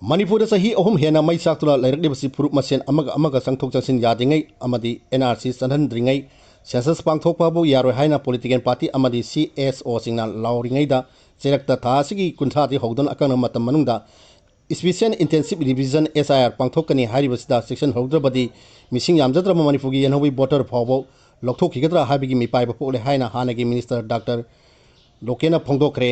ꯃꯅꯤꯄꯨꯔꯗ ꯆꯍꯤ ꯑꯍꯨꯝ ꯍꯦꯟꯅ ꯃꯩ ꯆꯥꯛꯇꯨꯅ ꯂꯩꯔꯛꯂꯤꯕꯁꯤ ꯐꯨꯔꯨꯞ ꯃꯁꯦꯟ ꯑꯃꯒ ꯑꯃꯒ ꯆꯪꯊꯣꯛ ꯆꯪꯁꯤꯟ ꯌꯥꯗ꯭ꯔꯤꯉꯩ ꯑꯃꯗꯤ ꯑꯦꯟ ꯑꯥꯔ ꯁꯤ ꯆꯠꯍꯟꯗ꯭ꯔꯤꯉꯩ, ꯁꯦꯟꯁꯁ ꯄꯥꯡꯊꯣꯛꯄꯕꯨ ꯌꯥꯔꯣꯏ ꯍꯥꯏꯅ ꯄꯣꯂꯤꯇꯤꯀꯦꯜ ꯄꯥꯔꯇꯤ ꯑꯃꯗꯤ ꯁꯤ ꯑꯦꯁ ꯑꯣꯁꯤꯡꯅ ꯂꯥꯎꯔꯤꯉꯩꯗ ꯆꯩꯔꯛꯇ ꯊꯥ ꯑꯁꯤꯒꯤ ꯀꯨꯟꯊ꯭ꯔꯥꯗꯒꯤ ꯍꯧꯗꯨꯅ ꯑꯀꯛꯅꯕ ꯃꯇꯝ ꯃꯅꯨꯡꯗ ꯏꯁꯄꯤꯁꯦꯜ ꯏꯟꯇꯦꯟꯁꯤꯞ ꯔꯤꯚꯤꯖꯟ, ꯑꯦꯁ ꯑꯥꯏ ꯑꯥꯔ, ꯄꯥꯡꯊꯣꯛꯀꯅꯤ ꯍꯥꯏꯔꯤꯕꯁꯤꯗ ꯆꯦꯛꯁꯤꯟꯍꯧꯗ꯭ꯔꯕꯗꯤ ꯃꯤꯁꯤꯡ ꯌꯥꯝꯖꯗ꯭ꯔꯕ ꯃꯅꯤꯄꯨꯔꯒꯤ ꯌꯦꯟꯍꯧꯕꯤ ꯕꯣꯇꯔ ꯐꯥꯎꯕ ꯂꯧꯊꯣꯛꯈꯤꯒꯗ꯭ꯔꯥ ꯍꯥꯏꯕꯒꯤ ꯃꯤꯄꯥꯏꯕ ꯄꯣꯛꯂꯦ ꯍꯥꯏꯅ ꯍꯥꯟꯅꯒꯤ ꯃꯤꯅꯤꯁꯇꯔ ꯗꯥꯛꯇꯔ ꯂꯣꯀꯦꯟꯅ ꯐꯣꯡꯗꯣꯛꯈ꯭ꯔꯦ꯫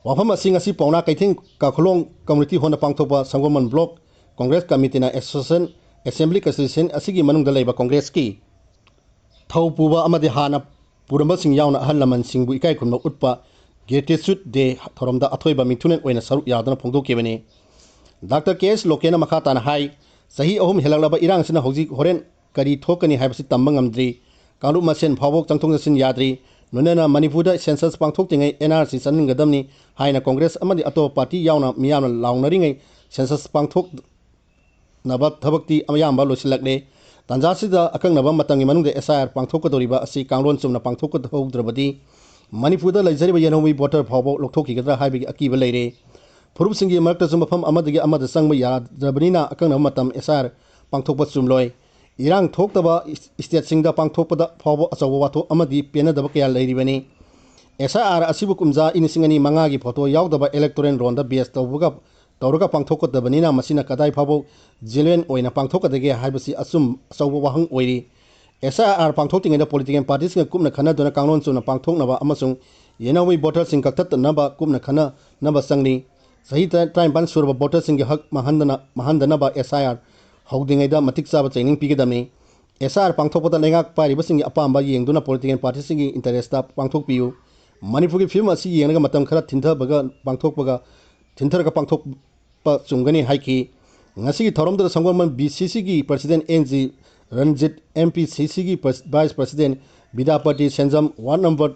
ꯋꯥꯐꯝ ꯑꯁꯤ ꯉꯁꯤ ꯄꯥꯎꯅꯥ ꯀꯩꯊꯦꯜ ꯀꯥꯈꯨꯂꯣꯡ ꯀꯝꯃ꯭ꯌꯨꯅꯤꯇꯤ ꯍꯣꯜꯗ ꯄꯥꯡꯊꯣꯛꯄ ꯁꯪꯒꯣꯜꯕꯟ ꯕ꯭ꯂꯣꯛ ꯀꯣꯡꯒ꯭ꯔꯦꯁ ꯀꯃꯤꯇꯤꯅ ꯑꯦꯁꯣꯁꯤꯌꯦꯁꯟ ꯑꯦꯁꯦꯝꯕ꯭ꯂꯤ ꯀꯟꯁꯇꯤꯇ꯭ꯌꯨꯁꯟ ꯑꯁꯤꯒꯤ ꯃꯅꯨꯡꯗ ꯂꯩꯕ ꯀꯣꯡꯒ꯭ꯔꯦꯁꯀꯤ ꯊꯧ ꯄꯨꯕ ꯑꯃꯗꯤ ꯍꯥꯟꯅ ꯄꯨꯔꯝꯕꯁꯤꯡ ꯌꯥꯎꯅ ꯑꯍꯜ ꯂꯃꯟꯁꯤꯡꯕꯨ ꯏꯀꯥꯏ ꯈꯨꯝꯅꯕ ꯎꯠꯄ Gratitude Day ꯊꯧꯔꯝꯗ ꯑꯊꯣꯏꯕ ꯃꯤꯊꯨꯡꯂꯦꯟ ꯑꯣꯏꯅ ꯁꯔꯨꯛ ꯌꯥꯗꯨꯅ ꯐꯣꯡꯗꯣꯛꯈꯤꯕꯅꯤ꯫ ꯗꯥꯛꯇꯔ ꯀꯦ ꯑꯦꯁ ꯂꯣꯀꯦꯟꯅ ꯃꯈꯥ ꯇꯥꯅ ꯍꯥꯏ, ꯆꯍꯤ ꯑꯍꯨꯝ ꯍꯦꯜꯂꯛꯂꯕ ꯏꯔꯥꯡꯁꯤꯅ ꯍꯧꯖꯤꯛ ꯍꯣꯔꯦꯟ ꯀꯔꯤ ꯊꯣꯛꯀꯅꯤ ꯍꯥꯏꯕꯁꯤ ꯇꯝꯕ ꯉꯝꯗ꯭ꯔꯤ꯫ ꯀꯥꯡꯂꯨꯞ ꯃꯁꯦꯟ ꯐꯥꯎꯕ ꯆꯪꯊꯣꯛ ꯆꯪꯁꯤꯟ ꯌꯥꯗ꯭ꯔꯤ꯫ ꯂꯣꯏꯅꯅ ꯃꯅꯤꯄꯨꯔꯗ ꯁꯦꯟꯁꯁ ꯄꯥꯡꯊꯣꯛꯇ꯭ꯔꯤꯉꯩ ꯑꯦꯟ ꯑꯥꯔ ꯁꯤ ꯆꯠꯍꯟꯒꯗꯕꯅꯤ ꯍꯥꯏꯅ ꯀꯣꯡꯒ꯭ꯔꯦꯁ ꯑꯃꯗꯤ ꯑꯇꯣꯞꯄ ꯄꯥꯔꯇꯤ ꯌꯥꯎꯅ ꯃꯤꯌꯥꯝꯅ ꯂꯥꯎꯅꯔꯤꯉꯩ ꯁꯦꯟꯁꯁ ꯄꯥꯡꯊꯣꯛꯅꯕ ꯊꯕꯛꯇꯤ ꯑꯌꯥꯝꯕ ꯂꯣꯏꯁꯤꯜꯂꯛꯂꯦ꯫ ꯇꯥꯟꯖꯥꯁꯤꯗ ꯑꯀꯛꯅꯕ ꯃꯇꯝꯒꯤ ꯃꯅꯨꯡꯗ ꯑꯦꯁ ꯑꯥꯏ ꯑꯥꯔ ꯄꯥꯡꯊꯣꯛꯀꯗꯧꯔꯤꯕ ꯑꯁꯤ ꯀꯥꯡꯂꯣꯟ ꯆꯨꯝꯅ ꯄꯥꯡꯊꯣꯛꯀꯗꯧꯗ꯭ꯔꯕꯗꯤ ꯃꯅꯤꯄꯨꯔꯗ ꯂꯩꯖꯔꯤꯕ ꯌꯦꯜꯍꯧꯃꯤ ꯚꯣꯇꯔ ꯐꯥꯎꯕ ꯂꯧꯊꯣꯛꯈꯤꯒꯗ꯭ꯔꯥ ꯍꯥꯏꯕꯒꯤ ꯑꯀꯤꯕ ꯂꯩꯔꯦ꯫ ꯐꯨꯔꯨꯞꯁꯤꯡꯒꯤ ꯃꯔꯛꯇꯁꯨ ꯃꯐꯝ ꯑꯃꯗꯒꯤ ꯑꯃꯗ ꯆꯪꯕ ꯌꯥꯗ꯭ꯔꯕꯅꯤꯅ ꯑꯀꯛꯅꯕ ꯃꯇꯝ ꯑꯦꯁ ꯑꯥꯏ ꯑꯥꯔ ꯄꯥꯡꯊꯣꯛꯄ ꯆꯨꯝꯂꯣꯏ꯫ ꯏꯔꯥꯡ ꯊꯣꯛꯇꯕ ꯏꯁ-, ꯏꯁꯇꯦꯠꯁꯤꯡꯗ ꯄꯥꯡꯊꯣꯛꯄꯗ ꯐꯥꯎꯕ ꯑꯆꯧꯕ ꯋꯥꯊꯣꯛ ꯑꯃꯗꯤ ꯄꯦꯟꯅꯗꯕ ꯀꯌꯥ ꯂꯩꯔꯤꯕꯅꯤ꯫ ꯑꯦꯁ ꯑꯥꯏ ꯑꯥꯔ ꯑꯁꯤꯕꯨ ꯀꯨꯝꯖꯥ ꯂꯤꯁꯤꯡ ꯑꯅꯤ ꯃꯉꯥꯒꯤ ꯐꯣꯇꯣ ꯌꯥꯎꯗꯕ ꯏꯂꯦꯛꯇꯣꯔꯦꯜ ꯔꯣꯜꯗ ꯕꯦꯁ ꯇꯧꯕꯒ, ꯇꯧꯔꯒ ꯄꯥꯡꯊꯣꯛꯀꯗꯕꯅꯤꯅ ꯃꯁꯤꯅ ꯀꯗꯥꯏ ꯐꯥꯎꯕ ꯖꯦꯅꯨꯋꯦꯟ ꯑꯣꯏꯅ ꯄꯥꯡꯊꯣꯛꯀꯗꯒꯦ ꯍꯥꯏꯕꯁꯤ ꯑꯆꯨꯝ-, ꯑꯆꯧꯕ ꯋꯥꯍꯪ ꯑꯣꯏꯔꯤ꯫ ꯑꯦꯁ ꯑꯥꯏ ꯑꯥꯔ ꯄꯥꯡꯊꯣꯛꯇ꯭ꯔꯤꯉꯩꯗ ꯄꯣꯂꯤꯇꯤꯀꯦꯜ ꯄꯥꯔꯇꯤꯁꯤꯡꯒ ꯀꯨꯞꯅ ꯈꯟꯅꯗꯨꯅ ꯀꯥꯡꯂꯣꯟ ꯆꯨꯝꯅ ꯄꯥꯡꯊꯣꯛꯅꯕ ꯑꯃꯁꯨꯡ ꯌꯦꯟꯅꯧꯃꯤ ꯚꯣꯇꯔꯁꯤꯡ ꯀꯛꯊꯠꯇꯅꯕ ꯀꯨꯞꯅ ꯈꯟꯅꯅꯕ ꯆꯪꯂꯤ꯫ ꯆꯍꯤ ꯇꯔꯥ-, ꯇꯔꯥꯅꯤꯄꯥꯟ ꯁꯨꯔꯕ ꯚꯣꯇꯔꯁꯤꯡꯒꯤ ꯍꯛ ꯃꯥꯡꯍꯟꯗꯅ-, ꯃꯥꯡꯍꯟꯗꯅꯕ ꯑꯦꯁ ꯑꯥꯏ ꯑꯥꯔ ꯍꯧꯗ꯭ꯔꯤꯉꯩꯗ ꯃꯇꯤꯛ ꯆꯥꯕ ꯇ꯭ꯔꯦꯅꯤꯡ ꯄꯤꯒꯗꯕꯅꯤ꯫ ꯑꯦꯁ ꯑꯥꯏ ꯑꯥꯔ ꯄꯥꯡꯊꯣꯛꯄꯗ ꯂꯩꯉꯥꯛ ꯄꯥꯏꯔꯤꯕꯁꯤꯡꯒꯤ ꯑꯄꯥꯝꯕ ꯌꯦꯡꯗꯨꯅ ꯄꯣꯂꯤꯇꯤꯀꯦꯜ ꯄꯥꯔꯇꯤꯁꯤꯡꯒꯤ ꯏꯟꯇꯔꯦꯁꯇ ꯄꯥꯡꯊꯣꯛꯄꯤꯌꯨ꯫ ꯃꯅꯤꯄꯨꯔꯒꯤ ꯐꯤꯕꯝ ꯑꯁꯤ ꯌꯦꯡꯂꯒ ꯃꯇꯝ ꯈꯔ ꯊꯤꯟꯊꯕꯒ ꯄꯥꯡꯊꯣꯛꯄꯒ, ꯊꯤꯟꯊꯔꯒ ꯄꯥꯡꯊꯣꯛꯄ ꯆꯨꯝꯒꯅꯤ ꯍꯥꯏꯈꯤ꯫ ꯉꯁꯤꯒꯤ ꯊꯧꯔꯝꯗꯨꯗ ꯁꯪꯒꯣꯜꯕꯟ ꯕꯤ ꯁꯤ ꯁꯤꯒꯤ president N G Ranjit, M P C ꯁꯤꯒꯤ pres-, vice president Bidyapati Senjam, ward number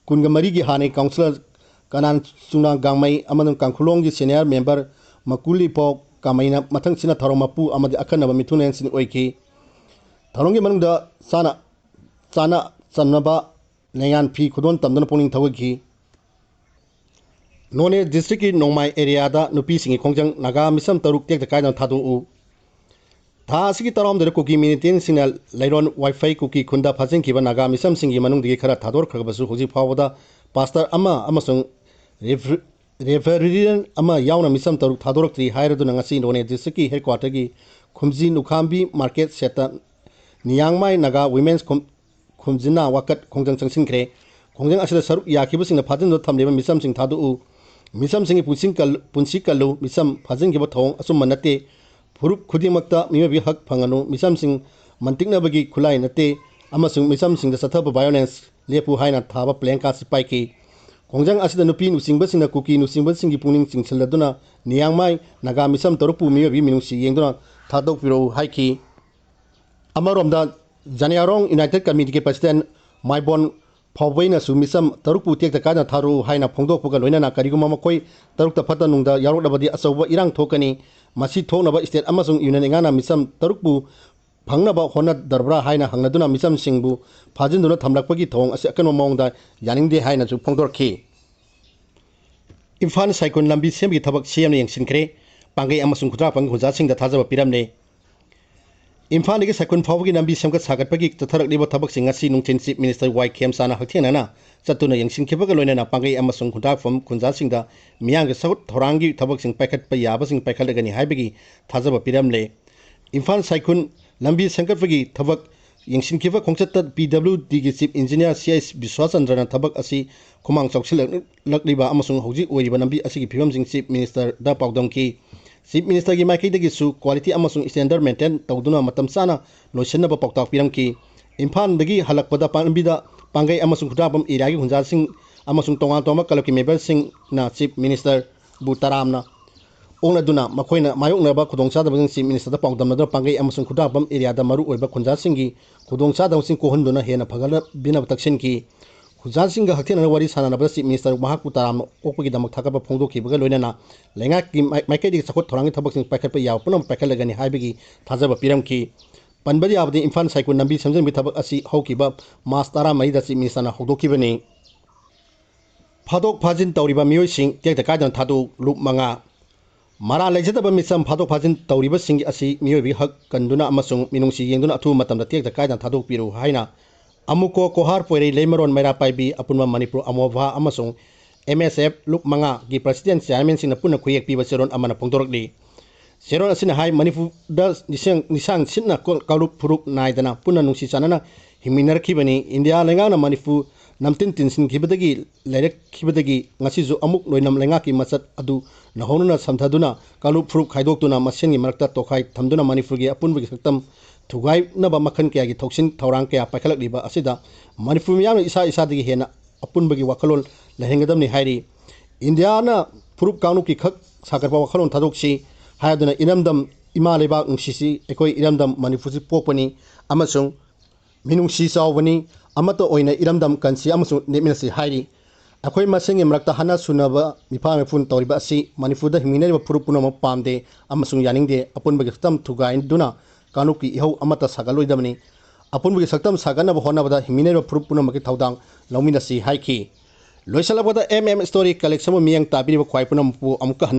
ꯀꯨꯟꯒ ꯃꯔꯤꯒꯤ ꯍꯥꯟꯅꯒꯤ ꯀꯥꯎꯟꯁꯤꯂꯔ ꯀꯅꯥꯟ ꯆꯨꯡꯅꯥ ꯒꯥꯡꯃꯩ ꯑꯃꯁꯨꯡ ꯀꯥꯡꯈꯨꯂꯣꯡꯒꯤ ꯁꯦꯅꯤꯌꯔ ꯃꯦꯝꯕꯔ ꯃꯀꯨꯂꯤꯄꯣꯛ ꯀꯥꯃꯩꯅ ꯃꯊꯪꯁꯤꯠꯅ ꯊꯧꯔꯝ ꯃꯄꯨ ꯑꯃꯗꯤ ꯑꯈꯟꯅꯕ ꯃꯤꯊꯨꯡꯂꯦꯟꯁꯤꯡ ꯑꯣꯏꯈꯤ꯫ ꯊꯧꯔꯝꯒꯤ ꯃꯅꯨꯡꯗ ꯆꯥꯅ, ꯆꯥꯅ ꯆꯝꯅꯕ ꯂꯦꯡꯌꯥꯟ ꯐꯤ ꯈꯨꯗꯣꯜ ꯇꯝꯗꯨꯅ ꯄꯨꯛꯅꯤꯡ ꯊꯧꯒꯠꯈꯤ꯫ ꯅꯣꯅꯦ ꯗꯤꯁꯇ꯭ꯔꯤꯛꯀꯤ ꯅꯣꯡꯃꯥꯏ ꯑꯦꯔꯤꯌꯥꯗ ꯅꯨꯄꯤꯁꯤꯡꯒꯤ ꯈꯣꯡꯖꯪ, ꯅꯥꯒꯥ ꯃꯤꯁꯝ ꯇꯔꯨꯛ ꯇꯦꯛꯇ ꯀꯥꯏꯗꯅ ꯊꯥꯗꯣꯛꯎ꯫ ꯊꯥ ꯑꯁꯤꯒꯤ ꯇꯔꯥꯍꯨꯝꯗꯣꯏꯗ ꯀꯨꯀꯤ ꯃꯤꯂꯤꯇꯦꯟꯁꯤꯡꯅ ꯂꯩꯔꯣꯟ ꯋꯥꯏꯐꯩ ꯀꯨꯀꯤ ꯈꯨꯟꯗ ꯐꯥꯖꯤꯟꯈꯤꯕ ꯅꯥꯒꯥ ꯃꯤꯁꯝꯁꯤꯡꯒꯤ ꯃꯅꯨꯡꯗꯒꯤ ꯈꯔ ꯊꯥꯗꯣꯔꯛꯈ꯭ꯔꯕꯁꯨ ꯍꯧꯖꯤꯛ ꯐꯥꯎꯕꯗ ꯄꯥꯁꯇꯔ ꯑꯃ ꯑꯃꯁꯨꯡ ꯔꯦꯚ-, ꯔꯦꯚꯔꯤꯌꯟ ꯑꯃ ꯌꯥꯎꯅ ꯃꯤꯁꯝ ꯇꯔꯨꯛ ꯊꯥꯗꯣꯔꯛꯇ꯭ꯔꯤ ꯍꯥꯏꯔꯗꯨꯅ ꯉꯁꯤ ꯅꯣꯅꯦ ꯗꯤꯁꯇ꯭ꯔꯤꯛꯀꯤ ꯍꯦꯗꯀ꯭ꯋꯥꯇꯔꯒꯤ ꯈꯨꯝꯖꯤ ꯅꯨꯈꯥꯝꯕꯤ ꯃꯥꯔꯀꯦꯠ ꯁꯦꯠꯇ ꯅꯤꯌꯥꯡꯃꯥꯏ ꯅꯥꯒꯥ ꯋꯤꯃꯦꯟꯁ ꯈꯨꯝ-, ꯈꯨꯝꯖꯤꯟꯅ ꯋꯥꯀꯠ ꯈꯣꯡꯖꯪ ꯆꯪꯁꯤꯟꯈ꯭ꯔꯦ꯫ ꯈꯣꯡꯖꯪ ꯑꯁꯤꯗ ꯁꯔꯨꯛ ꯌꯥꯈꯤꯕꯁꯤꯡꯅ ꯐꯥꯖꯤꯟꯗꯨꯅ ꯊꯝꯂꯤꯕ ꯃꯤꯆꯝꯁꯤꯡ ꯊꯥꯗꯣꯛꯎ꯫ ꯃꯤꯆꯝꯁꯤꯡꯒꯤ ꯄꯨꯟꯁꯤ ꯀꯜ-, ꯄꯨꯟꯁꯤ ꯀꯜꯂꯨ꯫ ꯃꯤꯆꯝ ꯐꯥꯖꯤꯟꯈꯤꯕ ꯊꯧꯑꯣꯡ ꯑꯆꯨꯝꯕ ꯅꯠꯇꯦ꯫ ꯐꯨꯔꯨꯞ ꯈꯨꯗꯤꯡꯃꯛꯇ ꯃꯤꯑꯣꯏꯕꯒꯤ ꯍꯛ ꯐꯪꯍꯜꯂꯨ꯫ ꯃꯤꯆꯝꯁꯤꯡ ꯃꯟꯇꯤꯛꯅꯕꯒꯤ ꯈꯨꯠꯂꯥꯏ ꯅꯠꯇꯦ ꯑꯃꯁꯨꯡ ꯃꯤꯆꯝꯁꯤꯡꯗ ꯆꯠꯊꯕ violence ꯂꯦꯞꯄꯨ ꯍꯥꯏꯅ ꯊꯥꯕ placard ꯁꯤ ꯄꯥꯏꯈꯤ꯫ ꯈꯣꯡꯖꯪ ꯑꯁꯤꯗ ꯅꯨꯄꯤ ꯂꯨꯆꯤꯡꯕꯁꯤꯡꯅ ꯀꯨꯀꯤ ꯂꯨꯆꯤꯡꯕꯁꯤꯡꯒꯤ ꯄꯨꯛꯅꯤꯡ ꯆꯤꯡꯁꯤꯜꯂꯗꯨꯅ ꯅꯤꯌꯥꯡꯃꯥꯏ ꯅꯥꯒꯥ ꯃꯤꯆꯝ ꯇꯔꯨꯛꯄꯨ ꯃꯤꯑꯣꯏꯕꯒꯤ ꯃꯤꯅꯨꯡꯁꯤ ꯌꯦꯡꯗꯨꯅ ꯊꯥꯗꯣꯛꯄꯤꯔꯛꯎ ꯍꯥꯏꯈꯤ꯫ ꯑꯃꯔꯣꯝꯗ, ꯖꯥꯅꯤꯌꯥꯔꯣꯡ United Committee ꯒꯤ president ꯃꯥꯏꯕꯣꯟ ꯐꯥꯎꯕꯩꯅꯁꯨ ꯃꯤꯆꯝ ꯇꯔꯨꯛꯄꯨ ꯇꯦꯛꯇ ꯀꯥꯏꯗꯅ ꯊꯥꯔꯛꯎ ꯍꯥꯏꯅ ꯐꯣꯡꯗꯣꯛꯄꯒ ꯂꯣꯏꯅꯅ ꯀꯔꯤꯒꯨꯝꯕ ꯃꯈꯣꯏ ꯇꯔꯨꯛꯇ ꯐꯠꯇ ꯅꯨꯡꯗ ꯌꯥꯎꯔꯛꯂꯕꯗꯤ ꯑꯆꯧꯕ ꯏꯔꯥꯡ ꯊꯣꯛꯀꯅꯤ꯫ ꯃꯁꯤ ꯊꯣꯛꯅꯕ state ꯑꯃꯁꯨꯡ union ꯂꯩꯉꯥꯛꯅ ꯃꯤꯆꯝ ꯇꯔꯨꯛꯄꯨ ꯐꯪꯅꯕ ꯍꯣꯠꯅꯗ꯭ꯔꯕ꯭ꯔꯥ ꯍꯥꯏꯅ ꯍꯪꯅꯗꯨꯅ ꯃꯤꯆꯝꯁꯤꯡꯕꯨ ꯐꯥꯖꯤꯟꯗꯨꯅ ꯊꯝꯂꯛꯄꯒꯤ ꯊꯧꯑꯣꯡ ꯑꯁꯤ ꯑꯀꯟꯕ ꯃꯑꯣꯡꯗ ꯌꯥꯅꯤꯡꯗꯦ ꯍꯥꯏꯅꯁꯨ ꯐꯣꯡꯗꯣꯔꯛꯈꯤ꯫ ꯏꯝꯐꯥꯜ ꯁꯥꯏꯀꯨꯟ ꯂꯝꯕꯤ ꯁꯦꯝꯕꯒꯤ ꯊꯕꯛ ꯁꯤ ꯑꯦꯝꯅ ꯌꯦꯡꯁꯤꯟꯈ꯭ꯔꯦ꯫ ꯄꯥꯡꯒꯩ ꯑꯃꯁꯨꯡ ꯈꯨꯟꯗ꯭ꯔꯥꯛꯄꯝꯒꯤ ꯈꯨꯟꯖꯥꯁꯤꯡꯗ ꯊꯥꯖꯕ ꯄꯤꯔꯝꯂꯦ꯫ ꯏꯝꯐꯥꯜꯗꯒꯤ ꯁꯥꯏꯀꯨꯟ ꯐꯥꯎꯕꯒꯤ ꯂꯝꯕꯤ ꯁꯦꯝꯒꯠ ꯁꯥꯒꯠꯄꯒꯤ ꯆꯠꯊꯔꯛꯂꯤꯕ ꯊꯕꯛꯁꯤꯡ ꯑꯁꯤ ꯅꯨꯡꯊꯤꯜ Chief Minister ꯋꯥꯏ ꯈꯦꯝꯆꯥꯅ ꯍꯛꯊꯦꯡꯅꯅ ꯆꯠꯇꯨꯅ ꯌꯦꯡꯁꯤꯟꯈꯤꯕꯒ ꯂꯣꯏꯅꯅ ꯄꯥꯡꯒꯩ ꯑꯃꯁꯨꯡ ꯈꯨꯟꯗ꯭ꯔꯥꯛꯄꯝ ꯈꯨꯟꯖꯥꯁꯤꯡꯗ ꯃꯤꯌꯥꯝꯒꯤ ꯆꯥꯎꯈꯠ ꯊꯧꯔꯥꯡꯒꯤ ꯊꯕꯛꯁꯤꯡ ꯄꯥꯏꯈꯠꯄ ꯌꯥꯕꯁꯤꯡ ꯄꯥꯏꯈꯠꯂꯒꯅꯤ ꯍꯥꯏꯕꯒꯤ ꯊꯥꯖꯕ ꯄꯤꯔꯝꯂꯦ꯫ ꯏꯝꯐꯥꯜ ꯁꯥꯏꯀꯨꯟ ꯂꯝꯕꯤ ꯁꯦꯝꯒꯠꯄꯒꯤ ꯊꯕꯛ ꯌꯦꯡꯁꯤꯟꯈꯤꯕ ꯈꯣꯡꯆꯠꯇ P W D ꯒꯤ Chief Engineer C H ꯕꯤꯁ꯭ꯋꯥꯆꯟꯗ꯭ꯔꯅ ꯊꯕꯛ ꯑꯁꯤ ꯈꯨꯃꯥꯡ ꯆꯥꯎꯁꯤꯜꯂꯛꯂꯤꯕ ꯑꯃꯁꯨꯡ ꯍꯧꯖꯤꯛ ꯑꯣꯏꯔꯤꯕ ꯂꯝꯕꯤ ꯑꯁꯤꯒꯤ ꯐꯤꯕꯝꯁꯤꯡ Chief Minister ꯗ ꯄꯥꯎꯗꯝꯈꯤ꯫ Chief Minister ꯒꯤ ꯃꯥꯏꯀꯩꯗꯒꯤꯁꯨ quality ꯑꯃꯁꯨꯡ standard maintain ꯇꯧꯗꯨꯅ ꯃꯇꯝ ꯆꯥꯅ ꯂꯣꯏꯁꯤꯟꯅꯕ ꯄꯥꯎꯇꯥꯛ ꯄꯤꯔꯝꯈꯤ꯫ ꯏꯝꯐꯥꯜꯗꯒꯤ ꯍꯜꯂꯛꯄꯗ ꯄꯥꯝꯕꯤꯗ ꯄꯥꯡꯒꯩ ꯑꯃꯁꯨꯡ ꯈꯨꯟꯗ꯭ꯔꯥꯛꯄꯝ area ꯒꯤ ꯈꯨꯟꯖꯥꯁꯤꯡ ꯑꯃꯁꯨꯡ ꯇꯣꯉꯥꯟ ꯇꯣꯉꯥꯟꯕ club ꯀꯤ member ꯁꯤꯡꯅ Chief Minister ꯕꯨ ꯇꯔꯥꯝꯅ ꯑꯣꯛꯅꯗꯨꯅ ꯃꯈꯣꯏꯅ ꯃꯥꯌꯣꯛꯅꯔꯕ ꯈꯨꯗꯣꯡꯆꯥꯗꯕꯁꯤꯡ Chief Minister ꯗ ꯄꯥꯎꯗꯝꯅꯗꯨꯅ ꯄꯥꯡꯒꯩ ꯑꯃꯁꯨꯡ ꯈꯨꯟꯗ꯭ꯔꯥꯛꯄꯝ area ꯗ ꯃꯔꯨꯑꯣꯏꯕ ꯈꯨꯟꯖꯥꯁꯤꯡꯒꯤ ꯈꯨꯗꯣꯡꯆꯥꯗꯕꯁꯤꯡ ꯀꯣꯛꯍꯟꯗꯨꯅ ꯍꯦꯟꯅ ꯐꯒꯠꯂꯛꯅꯕ ꯇꯛꯁꯤꯟꯈꯤ꯫ ꯈꯨꯟꯖꯥꯁꯤꯡꯒ ꯍꯛꯊꯦꯡꯅꯅ ꯋꯥꯔꯤ ꯁꯥꯟꯅꯅꯕꯗ Chief Minister ꯃꯍꯥꯛꯄꯨ ꯇꯔꯥꯝꯅ ꯑꯣꯛꯄꯒꯤꯗꯃꯛ ꯊꯥꯒꯠꯄ ꯐꯣꯡꯗꯣꯛꯈꯤꯕꯒ ꯂꯣꯏꯅꯅ ꯂꯩꯉꯥꯛꯀꯤ ꯃꯥꯏ-, ꯃꯥꯏꯀꯩꯗꯒꯤ ꯆꯥꯎꯈꯠ ꯊꯧꯔꯥꯡꯒꯤ ꯊꯕꯛꯁꯤꯡ ꯄꯥꯏꯈꯠꯄ ꯌꯥꯕ ꯄꯨꯝꯅꯃꯛ ꯄꯥꯏꯈꯠꯂꯒꯅꯤ ꯍꯥꯏꯕꯒꯤ ꯊꯥꯖꯕ ꯄꯤꯔꯝꯈꯤ꯫ ꯄꯟꯕ ꯌꯥꯕꯗꯤ ꯏꯝꯐꯥꯜ ꯁꯥꯏꯀꯨꯟ ꯂꯝꯕꯤ ꯁꯦꯝꯖꯤꯟꯕꯒꯤ ꯊꯕꯛ ꯑꯁꯤ ꯍꯧꯈꯤꯕ March ꯇꯔꯥꯃꯔꯤꯗ Chief Minister ꯅ ꯍꯧꯗꯣꯛꯈꯤꯕꯅꯤ꯫ ꯐꯥꯗꯣꯛ ꯐꯥꯖꯤꯟ ꯇꯧꯔꯤꯕ ꯃꯤꯑꯣꯏꯁꯤꯡ ꯇꯦꯛꯇ ꯀꯥꯏꯗꯅ ꯊꯥꯗꯣꯛꯎ꯫ ꯂꯨꯞ ꯃꯉꯥ꯫ ꯃꯔꯥꯜ ꯂꯩꯖꯗꯕ ꯃꯤꯆꯝ ꯐꯥꯗꯣꯛ ꯐꯥꯖꯤꯟ ꯇꯧꯔꯤꯕꯁꯤꯡ ꯑꯁꯤ ꯃꯤꯑꯣꯏꯕꯒꯤ ꯍꯛ ꯀꯟꯗꯨꯅ ꯑꯃꯁꯨꯡ ꯃꯤꯅꯨꯡꯁꯤ ꯌꯦꯡꯗꯨꯅ ꯑꯊꯨꯕ ꯃꯇꯝꯗ ꯇꯦꯛꯇ ꯀꯥꯏꯗꯅ ꯊꯥꯗꯣꯛꯄꯤꯔꯨ ꯍꯥꯏꯅ ꯑꯃꯨꯀꯣ, ꯀꯣꯍꯥꯔ, ꯄꯣꯏꯔꯩ, ꯂꯩꯃꯔꯣꯟ, ꯃꯩꯔꯥ ꯄꯥꯏꯕꯤ, ꯑꯄꯨꯟꯕ ꯃꯅꯤꯄꯨꯔ ꯑꯃꯣꯚꯥ ꯑꯃꯁꯨꯡ M S F ꯂꯨꯞ ꯃꯉꯥꯒꯤ president chairman ꯁꯤꯡꯅ ꯄꯨꯟꯅ ꯈꯨꯌꯦꯛ ꯄꯤꯕ ꯆꯦꯔꯣꯜ ꯑꯃꯅ ꯐꯣꯡꯗꯣꯔꯛꯂꯤ꯫ ꯆꯦꯔꯣꯜ ꯑꯁꯤꯅ ꯍꯥꯏ, ꯃꯅꯤꯄꯨꯔꯗ ꯂꯤꯁꯥꯡ, ꯂꯤꯁꯥꯡ ꯁꯤꯠꯅ ꯀꯣ-, ꯀꯥꯡꯂꯨꯞ ꯐꯨꯔꯨꯞ ꯅꯥꯏꯗꯅ ꯄꯨꯟꯅ ꯅꯨꯡꯁꯤ ꯆꯥꯟꯅꯅ ꯍꯤꯡꯃꯤꯟꯅꯔꯛꯈꯤꯕꯅꯤ꯫ ꯏꯟꯗꯤꯌꯥ ꯂꯩꯉꯥꯛꯅ ꯃꯅꯤꯄꯨꯔ ꯅꯝꯇꯤꯟ ꯇꯤꯟꯁꯤꯟꯈꯤꯕꯗꯒꯤ ꯂꯩꯔꯛꯈꯤꯕꯗꯒꯤ ꯉꯁꯤꯁꯨ ꯑꯃꯨꯛ ꯂꯣꯏꯅꯝ ꯂꯩꯉꯥꯛꯀꯤ ꯃꯆꯠ ꯑꯗꯨ ꯅꯧꯍꯧꯅꯅ ꯁꯝꯊꯗꯨꯅ ꯀꯥꯡꯂꯨꯞ ꯐꯨꯔꯨꯞ ꯈꯥꯏꯗꯣꯛꯇꯨꯅ ꯃꯁꯦꯟꯒꯤ ꯃꯔꯛꯇ ꯇꯣꯈꯥꯏ ꯊꯝꯗꯨꯅ ꯃꯅꯤꯄꯨꯔꯒꯤ ꯑꯄꯨꯟꯕꯒꯤ ꯁꯛꯇꯝ ꯊꯨꯒꯥꯏꯅꯕ ꯃꯈꯜ ꯀꯌꯥꯒꯤ ꯊꯧꯁꯤꯟ ꯊꯧꯔꯥꯡ ꯀꯌꯥ ꯄꯥꯏꯈꯠꯂꯛꯂꯤꯕ ꯑꯁꯤꯗ ꯃꯅꯤꯄꯨꯔ ꯃꯤꯌꯥꯝꯅ ꯏꯁꯥ ꯏꯁꯥꯗꯒꯤ ꯍꯦꯟꯅ ꯑꯄꯨꯟꯕꯒꯤ ꯋꯥꯈꯜꯂꯣꯟ ꯂꯩꯍꯟꯒꯗꯕꯅꯤ ꯍꯥꯏꯔꯤ꯫ ꯏꯟꯗꯤꯌꯥꯅ ꯐꯨꯔꯨꯞ ꯀꯥꯡꯂꯨꯞꯀꯤ ꯈꯛ ꯁꯥꯒꯠꯄ ꯋꯥꯈꯜꯂꯣꯟ ꯊꯥꯗꯣꯛꯁꯤ ꯍꯥꯏꯗꯨꯅ ꯏꯔꯝꯗꯝ ꯏꯃꯥ ꯂꯩꯕꯥꯛ ꯅꯨꯡꯁꯤꯁꯤ, ꯑꯩꯈꯣꯏ ꯏꯔꯝꯗꯝ ꯃꯅꯤꯄꯨꯔꯁꯤ ꯄꯣꯛꯄꯅꯤ ꯑꯃꯁꯨꯡ ꯃꯤꯅꯨꯡꯁꯤ ꯆꯥꯎꯕꯅꯤ, ꯑꯃꯠꯇ ꯑꯣꯏꯅ ꯏꯔꯝꯗꯝ ꯀꯟꯁꯤ ꯑꯃꯁꯨꯡ ꯂꯦꯞꯃꯤꯟꯅꯁꯤ ꯍꯥꯏꯔꯤ꯫ ꯑꯩꯈꯣꯏ ꯃꯁꯦꯟꯒꯤ ꯃꯔꯛꯇ ꯍꯥꯠꯅ ꯁꯨꯅꯕ, ꯃꯤꯐꯥ ꯃꯤꯄꯨꯟ ꯇꯧꯔꯤꯕ ꯑꯁꯤ ꯃꯅꯤꯄꯨꯔꯗ ꯍꯤꯡꯃꯤꯟꯅꯔꯤꯕ ꯐꯨꯔꯨꯞ ꯄꯨꯝꯅꯃꯛ ꯄꯥꯝꯗꯦ ꯑꯃꯁꯨꯡ ꯌꯥꯅꯤꯡꯗꯦ꯫ ꯑꯄꯨꯟꯕꯒꯤ ꯁꯛꯇꯝ ꯊꯨꯒꯥꯏꯗꯨꯅ ꯀꯥꯡꯂꯨꯞꯀꯤ ꯏꯍꯧ ꯑꯃꯠꯇ ꯁꯥꯒꯠꯂꯣꯏꯗꯕꯅꯤ꯫ ꯑꯄꯨꯟꯕꯒꯤ ꯁꯛꯇꯝ ꯁꯥꯒꯠꯅꯕ ꯍꯣꯠꯅꯕꯗ ꯍꯤꯡꯃꯤꯟꯅꯔꯤꯕ ꯐꯨꯔꯨꯞ ꯄꯨꯝꯅꯃꯛꯀꯤ ꯊꯧꯗꯥꯡ ꯂꯧꯃꯤꯟꯅꯁꯤ ꯍꯥꯏꯈꯤ꯫ ꯂꯣꯏꯁꯤꯜꯂꯛꯄꯗ ꯑꯦꯝ ꯑꯦꯝ ꯁ꯭ꯇꯣꯔꯤ ꯀꯂꯦꯛꯁꯟꯕꯨ ꯃꯤꯠꯌꯦꯡ ꯇꯥꯕꯤꯔꯤꯕ ꯈ꯭ꯋꯥꯏ ꯄꯨꯝꯅꯃꯛꯄꯨ ꯑꯃꯨꯛꯀ ꯍꯟꯅ